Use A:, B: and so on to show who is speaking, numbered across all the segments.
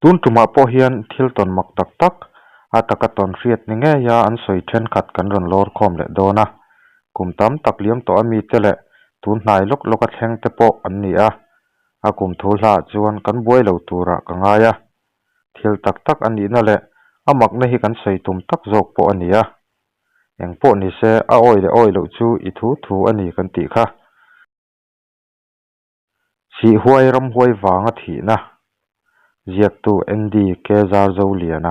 A: Tun tumah pawh hian thil tawn mak tak tak, a taka tawn hriat ni ngeia an sawi thenkhat kan rawn lawr khawm leh dawn a. Kum tam tak liam tawh a mite leh tun hnai lawk lawka thleng te pawh an ni a. A kum thu hlaah chuan kan buai lo turah ka ngai a. Thil tak tak a nihna leh a makna hi kan sawi tum tak zawk pawh a ni a. Eng pawh ni se a awi leh awi loh chu i thu thu a ni kan tih kha. Sihhuai ramhuai vanga thihna, ziaktu Andy Kezar-Zoliana.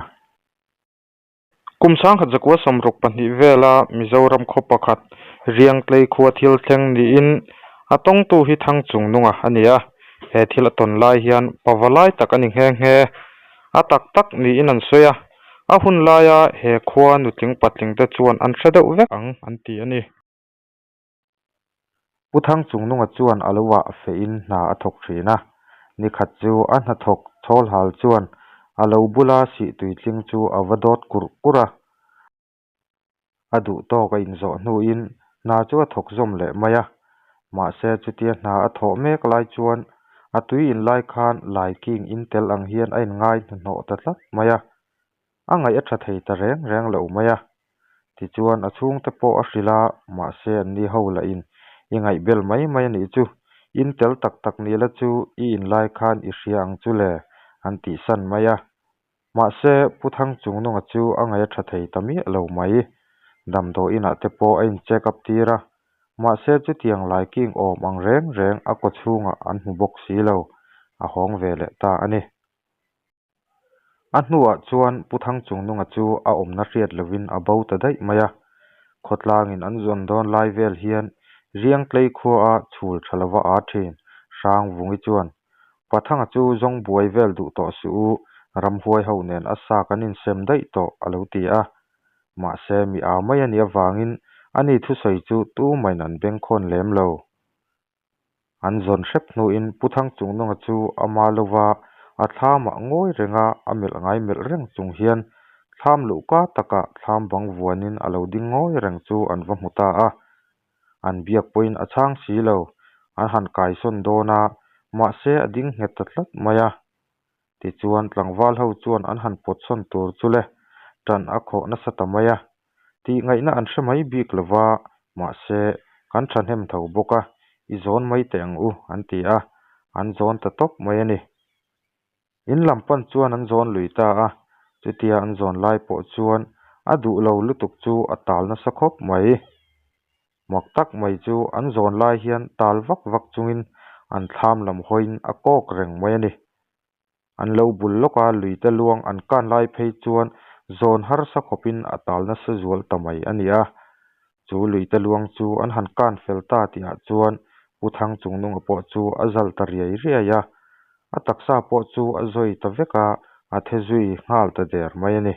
A: Kum sangkhat zakua 62 vela Mizoram khaw pakhat Riangtlei khua thil thleng niin a tawngtu hi Thangchungnunga a ni a, he thil a tawn lai hian pava lai tak a ni nghe nghe. A tak tak niin an sawi a, a hun laia he khua nutling patling te chuan an hre deuh vek ang an ti a ni. Pu Thangchungnunga chuan a lo ah fehin hna a thawk thin a, nikhat chu a hnathawk chhawlhal chuan a lo bula sih tuitling chu a va dawt kurh kurh a. A duh tawk a inzawh hnuin hna chu a thawk zawm leh mai a, mahse chutia hna a thawh mek lai chuan a tui in lai khan laiking in tel ang hian a inngai hnahnawh ta tlat mai a, a ngaih a tha thei ta reng reng lo mai a. Tichuan a chhungte pawh a hrilh a, mahse anni ho lahin i ngaihbel mai mai a nih chu, in tel tak tak ni la chu i inlai khan i hria ang chu le an tihsan mai a. Mahse Pu Thangchungnunga chu a ngaih a tha thei ta miah lo mai. Damdawi inah te pawh a in check up tir a, mahse chutiang laiking awm ang reng reng a kawchhungah an hmu bawk si lo, a hawng ve leh ta a ni. A hnuah chuan Pu Thangchungnunga chu a awmna hriat lovin a bo ta daih mai a. Khawtlangin an zawn dawn lai vel hian Riangtlei khuaa chhul tha lova aa thin Hrangvungi chuan, Pathanga chu zawng buai vel duh tawh suh u, ramhuai ho nen a sa kan insem daih tawh a lo ti a. Mahse mi aa mai a nih avangin ani thusawi chu tumahin an bengkhawn lem lo. An zawn hrep hnuin Pu Thangchungnunga chu ama lova a thlamah ngawi renga a melh ngai melh reng chung hian thlam luhka takah thlam bang vuanin a lo ding ngawi reng chu an va hmu ta a. An biak pawhin a chhang si lo, an han kaisawn dawn a, mahse a ding nghet ta tlat mai a. Tichuan tlangval ho chuan an han pawtsawn tur chu le, tan a khawh nasa ta mai a. Tih ngaihna an hre mai bik lo va, mahse kan thahnem tho bawk a, i zawn mai teh ang u an ti a, an zawn ta tawp mai a ni. In lam pan chuan an zawn lui ta a, chutia an zawn lai pawh chuan a duh lo lutuk chu a tal nasa khawp mai. Mak tak mai chu an zawn lai hian tal vak vak chungin an thlam lam hawiin a kawk reng mai a ni. An lo bul lawk a, luite luang an kan lai phei chuan zawn harsa khawpin a tal nasa zual ta mai a ni a. Chu luite luang chu an han kan fel ta tihah chuan Pu Thangchungnunga pawh chu a zal ta riai riai a, a taksa pawh chu a zawi ta vek a, a the zui nghal ta der mai a ni.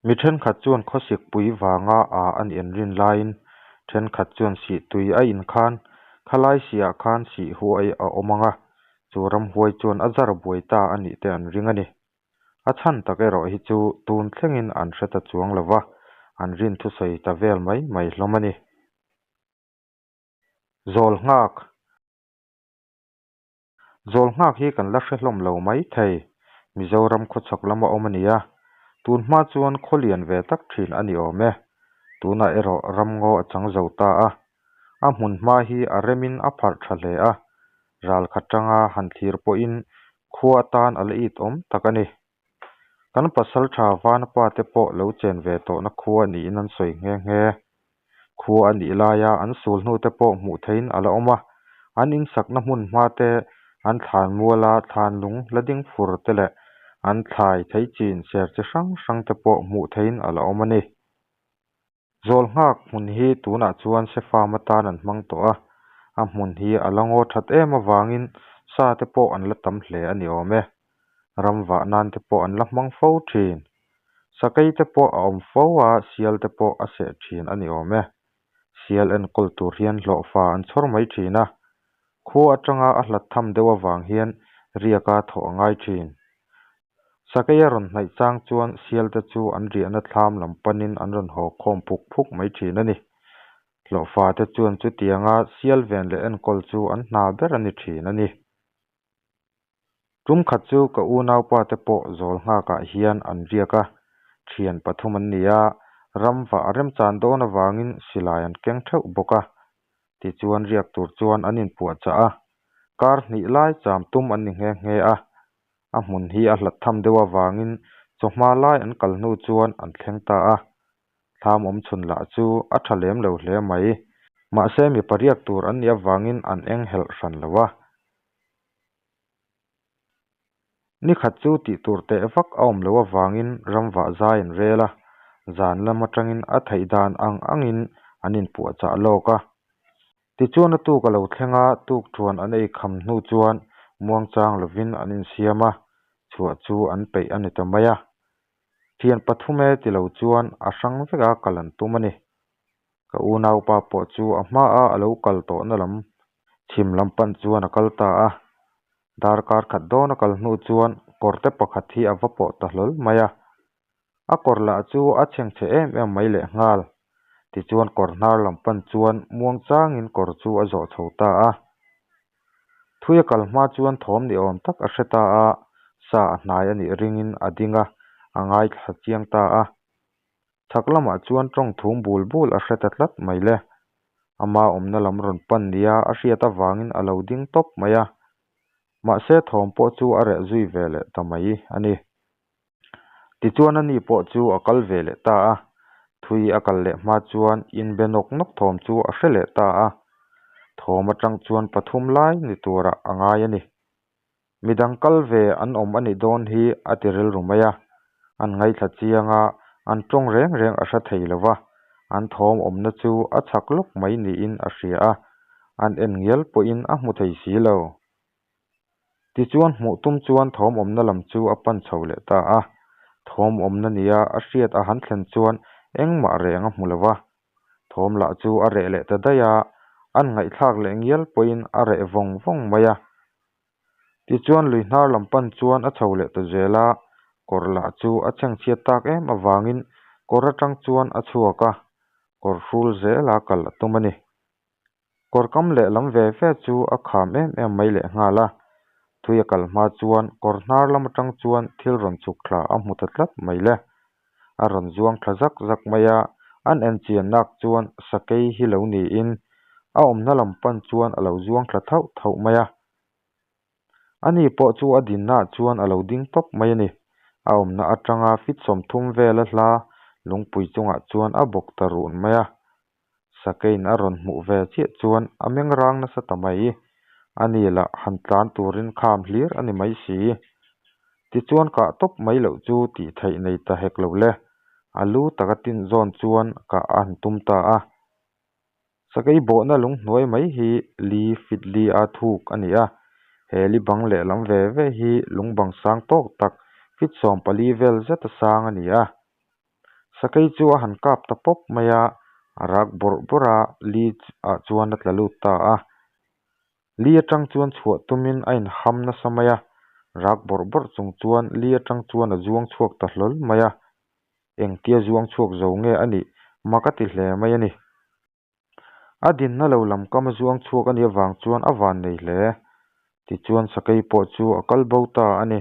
A: Mi thenkhat chuan khawsik pui vanga a an inrin laiin thenkhat chuan sih tui a in khan khalai sihah khan sih huai a awm ang a, chu ramhuai chuan a zar buai ta a nih te an ring a ni. A chhan tak erawh hi chu tun thlengin an hre ta chuang lo va, an rin thusawi ta vel mai mai hlawm a ni. Zawl nghak. Zawl nghak hi kan la hre hlawm lo mai thei. Mizoram khawchhak lama awm a ni a, tun hma chuan khaw lian ve tak thin a ni awm e. Tunah erawh ramngaw a chang zo ta a, a hmun hma hi a remin a pharh tha hle a, ralkhat tanga han thlir pawhin khua atan a la it awm tak a ni. Kan pasaltha Vanapa te pawh lo chen ve tawhna khua niin an sawi nghe nghe. Khua a nih laia an sul hnu te pawh hmuh theihin a la awm a, an insakna hmun hma te, an thlan muala thlan lung la ding fur te leh an thlai thei chin ser chi hrang hrang te pawh hmuh theihin a la awm a ni. Zawl nghak hmun hi tunah chuan se farm atan an hmang tawh a, a hmun hi a la ngaw that em avangin sa te pawh an la tam hle a ni awm e. Ram vah nan te pawh an la hmang fo thin. Sakei te pawh a awm fo a, sial te pawh a seh thin a ni awm e. Sial enkawl tur hian hlawhfa an chhawr mai thin a, khua atanga a hlat tham deuh avang hian riaka thawh a ngai thin. Sakei a rawn hnaih chang chuan sial te chu an riahna thlam lam panin an rawn haw khawm phuk phuk mai thin a ni. Hlawhfa te chuan chutianga sial ven leh enkawl chu an hna ber a ni thin a ni. Tum khat chu ka unaupa te pawh zawl nghakah hian an riak a, thian pathum an ni a, ram vah a remchan dawn avangin silai an keng theuh bawk a. Tichuan riak tur chuan an inpuahchah a, kar hnih lai cham tum an ni nghe nghe a. A hmun hi a hlat tham deuh avangin chawhma lai an kal hnu chuan an thleng ta a. Thlam awm chhun lah chu a tha lem lo hle mai. Mahse mipa riak tur an nih avangin an eng helh hran lo a. Ni khat chu tih tur teh vak a awm loh avangin ramvah zai an rel a, zan lam atangin a theih dan ang angin an inpuahchah lawk a. Tichuan a tuk a lo thleng a, tukṭhuan an ei kham hnu chuan muangchang lovin an insiam a, chhuah chu an peih a ni ta mai a. Thian pathum e ti lo chuan a hrang vek a kal an tum a ni. Ka unaupa pawh chu a hmaa a lo kal tawhna lam chhim lam pan chuan a kal ta a. Darkar khat dawn a kal hnu chuan kawrte pakhat hi a va pawh ta hlawl mai a. A kawr lah chu a chhengchhe em em mai lehnghal. Tichuan kawr hnar lam pan chuan muang changin kawr chu a zawh chho ta a. Thui a kal hma chuan thawm ni awm tak a hre ta a, sa a hnai a nih ringin a ding a, a ngaithla chiang ta a. Chhak lamah chuan tawng thum bul bul a hre ta tlat mai le. Ama awmna lam rawn pan nia a hriat avangin a lo ding tawp mai a. Mahse thawm pawh chu a reh zui ve leh ta mai a ni. Tichuan ani pawh chu a kal ve leh ta a. Thui a kal leh hma chuan inbe nawk nawk thawm chu a hre leh ta a. Thawm atang chuan pathum lai ni turah a ngai a ni. Midang kal ve an awm a nih dawn hi a ti rilru mai a, an ngaithla chiang a, an tawng reng reng a hre thei lo va, an thawm awmna chu a chhak lawk mai niin a hria a, an en ngial pawhin a hmu thei si lo. Tichuan hmuh tum chuan thawm awmna lam chu a pan chho leh ta a, thawm awmna nia a hriat a han thlen chuan engmah reng a hmu lo va, Thawm lah chu a reh leh ta daih a, an ngaihthlak leh ngial pawhin a reh vawng vawng mai a. Tichuan lui hnar lam pan chuan a chho leh ta zel a, kawr lah chu a chhengchhiat tak em avangin kawr atang chuan a chhuak a, kawr hrul zela kal a tum a ni. Kawr kam leh lam ve ve chu a kham em em mai leh nghal a, thui a kal hma chuan kawr hnar lam atang chuan thil rawn chhuk thla a hmu ta tlat mai le. A rawn zuang thla zak zak mai a, an enchian nak chuan sakei hi lo niin a awmna lam pan chuan a lo zuang thla thauh thauh mai a. Ani pawh chu a dinnaah chuan a lo ding tawp mai a ni. A awmna atanga fit 30 vela hla lungpui chungah chuan a bawk ta run mai a. Sakein a rawn hmuh ve chiah chuan a meng rang nasa ta mai. Ani lah han tlan turin kham hlir a ni mai si. Tichuan kah tawp mai loh chu tih theih nei ta hek lo le. A lu taka tin zawn chuan kah a han tum ta a. Sakei bawhna lunghnuai mai hi li fit li a thuk a ni a, he li bang lehlam ve ve hi lung bang sang tawk tak fit 14 vel zeta sang a ni a. Sakei chu a han kap ta pawp mai a, a rak bawrh bawrh a, li ah chuan a tla lut ta a. Li atang chuan chhuah tumin a inham nasa mai a, rak bawrh bawrh chung chuan li atang chuan a zuang chhuak ta hlawl mai a. Engtia zuang chhuak zo nge a nih mak a ti hle mai a ni. A dinna lo lam kam a zuang chhuak a nih avang chuan a van nei hle. Tichuan sakei pawh chu a kal bo ta a ni.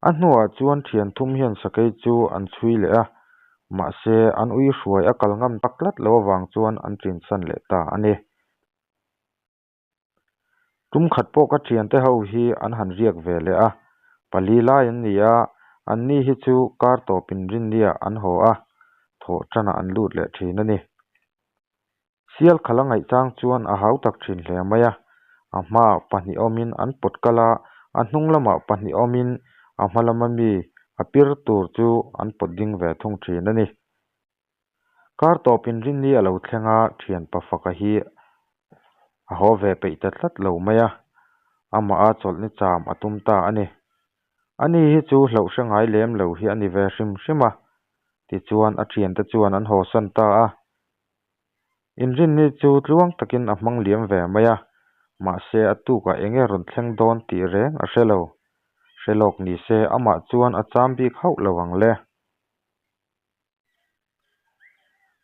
A: A hnuah chuan thian thum hian sakei chu an chhui leh a, mahse an ui hruai a kal ngam tak tlat lo avang chuan an tinsan leh ta a ni. Tum khat pawh ka thiante ho hi an han riak ve leh a, pali lai an ni a, anni hi chu kar tawp inrinniah an haw a, thawh tanah an lut leh thin a ni. Sial khalh a ngaih chang chuan a hau tak thin hle mai a, a hmaah pahnih awmin an pawt kal a, a hnung lamah pahnih awmin a hma lama mi a pir tur chu an pawt ding ve thung thin a ni. Kar tawp inrinni a lo thleng a, thianpa faka hi a haw ve peih ta tlat lo mai a, amah a chawlhni cham a tum ta a ni. Ani hi chu hlauh hre ngai lem lo hi a ni ve hrim hrim a, tichuan a thiante chuan an hawsan ta a. Inrinni chu tluang takin a hmang liam ve mai a, mahse a tukah eng nge rawn thleng dawn tih reng a hre lo. Hre lawk ni se amah chuan a cham bik hauh lo ang le.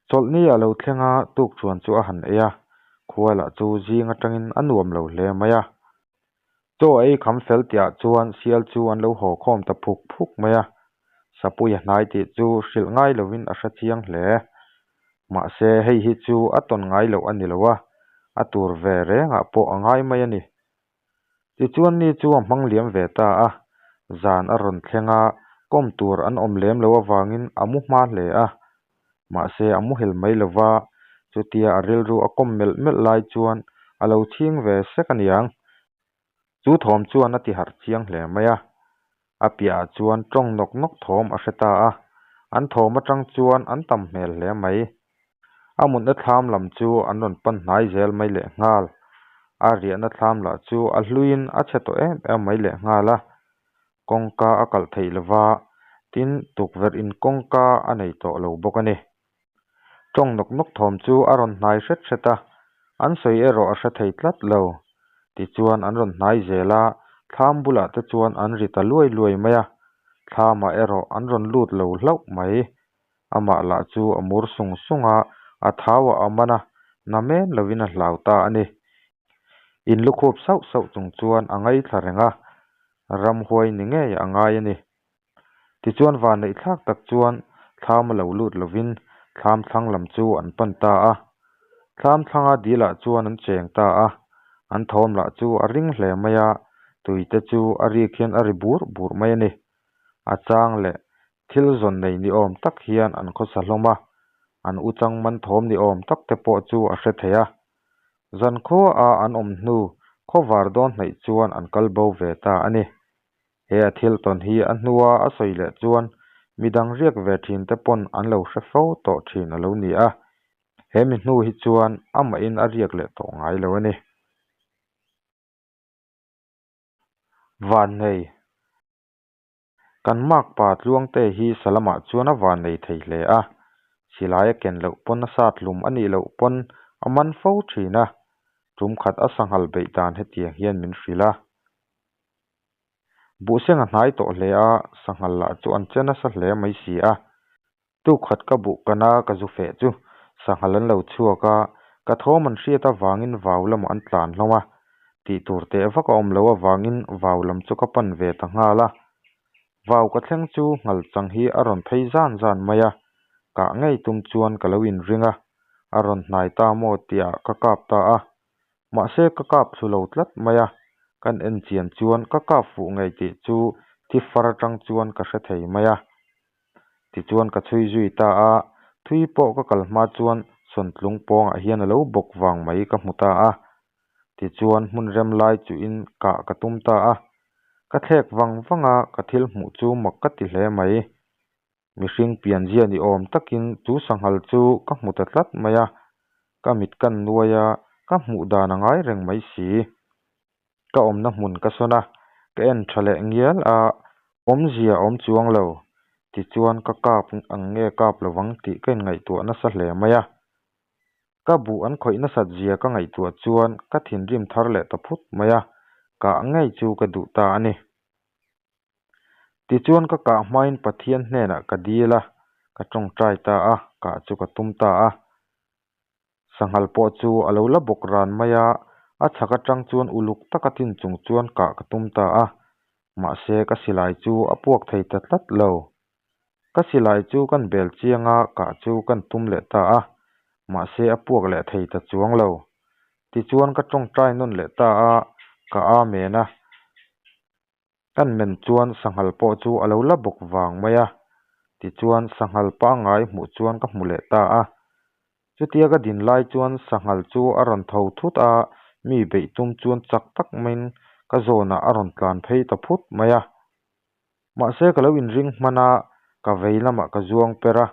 A: Chawlhni a lo thleng a, tukṭhuan chu a han ei a, khua lah chu zing atangin a nuam lo hle mai a. Chaw a ei kham fel tihah chuan sial chu an lo haw khawm ta phuk phuk mai a, sapui a hnai tih chu hrilh ngai lovin a hre chiang hle. Mahse, hei hi chu a tawn ngai loh a ni lo a, a tur ve rengah pawh a ngai mai a ni. Tichuan ni chu a hmang liam ve ta a, zan a rawn thleng a, kawm tur an awm lem loh avangin a mu hma hle a. Mahse, a muhil mai lo va, chutia a rilru a kawm melh melh lai chuan a lo chhing ve sek a niang. Chu thawm chuan a ti harh chiang hle mai a, a piahah chuan tawng nawk nawk thawm a hre ta a, an thawm atang chuan an tam hmel hle mai. A mutna thlam lam chu an rawn pan hnai zel mai leh nghal. A riahna thlam lah chu a hluiin a chhe tawh em em mai leh nghal a, kawngka a kalh theih lova, tin tukverh in kawngka a nei tawh lo bawk a ni. Tawng nawk nawk thawm chu a rawn hnai hret hret a, an sawi erawh a hre thei tlat lo. Tichuan an rawn hnai zel a, thlam bulah te chuan an ri ta luai luai mai a, thlamah erawh an rawn lut lo hlauh mai. Amah lah chu a mur sung sung a, a thau a a man a, na men lovin a hlau ta a ni. In lukhup sauh sauh chung chuan a ngaithla reng a, ramhuai ni ngei a ngai a ni. Tichuan vanneih thlak tak chuan thlam a lo lut lovin thlam thlang lam chu an pan ta a. Thlam thlanga dil ah chuan an cheng ta a, an thawm lah chu a ring hle mai a, tui te chu a rik hian a ri bur bur mai a ni. A chang leh thil zawn nei ni awm tak hian an khawsa hlawm a, an u chang man thawm ni awm tak te pawh chu a hre thei a. Zankhua a an awm hnu khawvar dawn hnaih chuan an kal bo ve ta a ni. He a thil tawn hi a hnua a sawi leh chuan midang riak ve thin te pawn an lo hre fo tawh thin a lo ni a, he mi hnu hi chuan amahin a riak leh tawh ngai lo a ni. Vannei. Kan makpa Tluangte hi Salamah chuan a vannei thei hle a, silai a ken loh pawn a sat hlum a nih loh pawn a man fo thin a, tum khat a sanghal beih dan hetiang hian min hrilh a. Buhseng a hnai tawh hle a, sanghal lah chu an che nasa hle mai si a. Tuk khat ka buh kana ka zu feh chu sanghal an lo chhuak a, ka thawm an hriat avangin vau lamah an tlan hlawm a, tih tur teh vak a awm loh avangin vau lam chu ka pan ve ta nghal a. Vau ka thleng chu nghal chang hi a rawn phei zan zan mai a, kah ngei tum chuan ka lo inring a, a rawn hnai ta maw tihah ka kap ta a. Mahse ka kap thlu lo tlat mai a, kan en chian chuan ka kap fuh ngei tih chu thi far atang chuan ka hre thei mai a. Tichuan ka chhui zui ta a, thui pawh ka kal hma chuan sawntlung pawngah hian a lo bawk vang mai ka hmu ta a. Tichuan hmun rem lai chuhin kah ka tum ta a, ka thlek vang vang a, ka thil hmuh chu mak ka ti hle mai. Mihring pianzia ni awm takin chu sanghal chu ka hmu ta tlat mai a, ka mit kan nuai a, ka hmuh dan a ngai reng mai si. Ka awmna hmun ka sawn a, ka en tha leh ngial a, awmzia a awm chuang lo. Tichuan ka kap ang nge kap lovang tih ka inngaihtuah nasa hle mai a. Ka buh an khawih nasat zia ka ngaihtuah chuan ka thinrim thar leh ta phut mai a, kah ngei chu ka duh ta a ni. Tichuan ka kah hmain Pathian hnenah ka dil a, ka tawngtai ta a, kah chu ka tum ta a. Sanghal pawh chu a lo la bawk ran mai a, a chhak atang chuan uluk taka tin chung chuan kah ka tum ta a, mahse ka silai chu a puak thei ta tlat lo. Ka silai chu kan bel chiang a, kah chu kan tum leh ta a, mahse a puak leh thei ta chuang lo. Tichuan ka tawngtai nawn leh ta a, ka amen a. Kan men chuan sanghal pawh chu a lo la bawk vang mai a, tichuan sanghal pangngai hmuh chuan ka hmu leh ta a. Chutia ka din lai chuan sanghal chu a rawn tho thut a, mi beih tum chuan chak tak maiin ka zawnah a rawn tlan phei ta phut mai a. Mahse ka lo inring hman a, ka vei lamah ka zuang per a,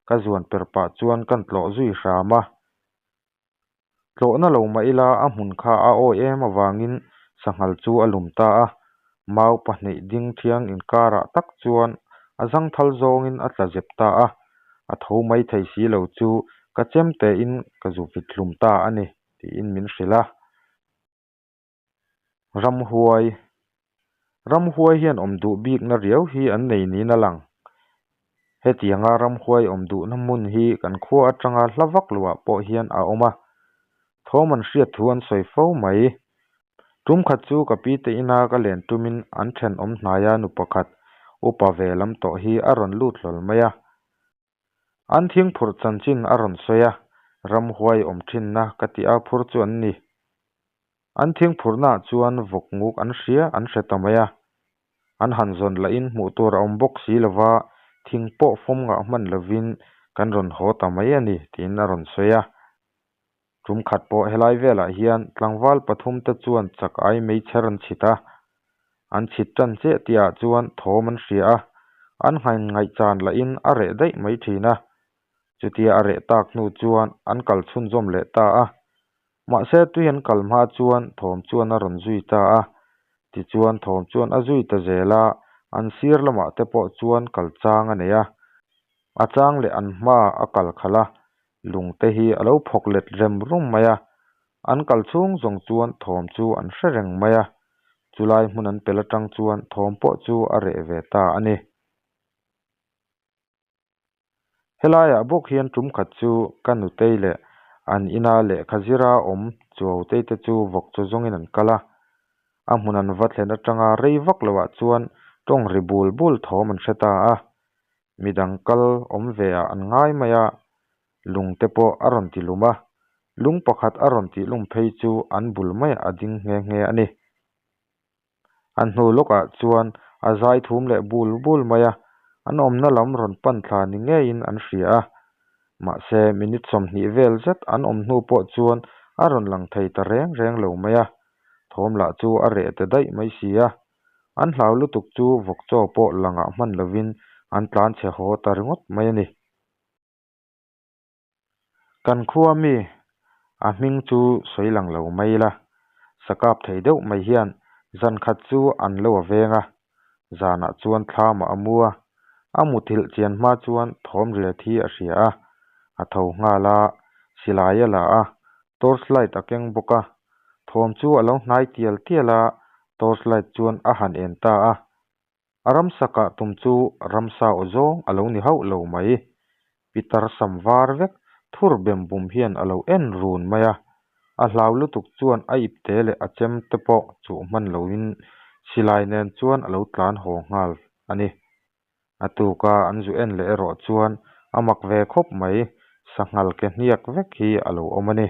A: ka zuan per pah chuan kan tlawh zui hram a. Tlawhna lo mah ila a hmun kha a awi em avangin sanghal chu a lum ta a, mau pahnih ding thiang inkarah tak chuan a zangthal zawngin a tla zep ta a, a tho mai thei si lo chu ka chem tein ka zu vit hlum ta a ni tiin min hrilh a. Ramhuai Ramhuai hian awm duh bikna riau hi an nei niin a lang. Hetianga ramhuai awm duhna hmun hi kan khua atanga hla vak loah pawh hian a awm a, thawm an hriat thu an sawi fo mai. Tum khat chu ka pi te ina ka len tumin an thenawm hnaia nu pakhat upa ve lam tawh hi a rawn lut hlawl mai a. An thing phurh chanchin a rawn sawi a, ramhuai awm thinna ka tih a phur chu an ni. An thing phurhnaah chuan vawk nguk an hria an hre ta mai a. An han zawn lahin hmuh tur a awm bawk si lova, thing pawh fawm ngah hman lovin kan rawn haw ta mai a ni tiin a rawn sawi a. Tum khat pawh helai velah hian tlangval pathumte chuan chak ai meichher an chhit a, an chhit tan chiah tihah chuan thawm an hria a, an nghain ngaihchan lahin a reh daih mai thin a. Chutia a reh tak hnu chuan an kal chhunzawm leh ta a. Mahse tui an kal hma chuan thawm chuan a rawn zui ta a, tichuan thawm chuan a zui ta zel a, an sir lamah te pawh chuan kal chang a nei a. A chang leh an hmaah a kal khalh a, lung te hi a lo phawk let rem rum mai a, an kal chhung zawng chuan thawm chu an hre reng mai a, chulai hmun an pel atang chuan thawm pawh chu a reh ve ta a ni. Helaiah bawk hian tum khat chu ka nutei leh an ina lehkha zira awm chuautei te chu vawk chaw zawngin an kal a, a hmun an va thlen atanga rei vak loah chuan tawng ri bul bul thawm an hre ta a, Midang kal awm ve ah an ngai mai a, lung te pawh a rawn ti lum a, lung pakhat a rawn tih lum phei chu an bul maiah a ding nghe nghe a ni. A hnu lawkah chuan a zai thum leh bul bul mai a, an awmna lam rawn pan thla ni ngeiin an hria a. Mahse, minute 20 vel zet an awm hnu pawh chuan a rawn lang thei ta reng reng lo mai a, thawm lah chu a reh ta daih mai si a. An hlau lutuk chu vawk chaw pawh langah hman lovin an tlan chhe haw ta ringawt mai a ni. Kan khua mi a hming chu sawi lang lo mai ila, sakap thei deuh mai hian zan khat chu an lo a veng a, zanah chuan thlamah a mu a, a muthilh chian hma chuan thawm riat hi a hria a, a tho nghal a, silai a la a, torch light a keng bawk a, thawm chu a lo hnai tial tial a, torch light chuan a han en ta a. A ramsa kah tum chu ramsa aw zawng a lo ni hauh lo mai. Pitar sam var vek thur bem bum hian a lo en run mai a. A hlau lutuk chuan a ipte leh a chem te pawh chuh hman loin silai nen chuan a lo tlan haw nghal a ni. A tuka an zu en leh erawh chuan a mak ve khawp mai, sanghal ke hniak vek hi a lo awm a ni.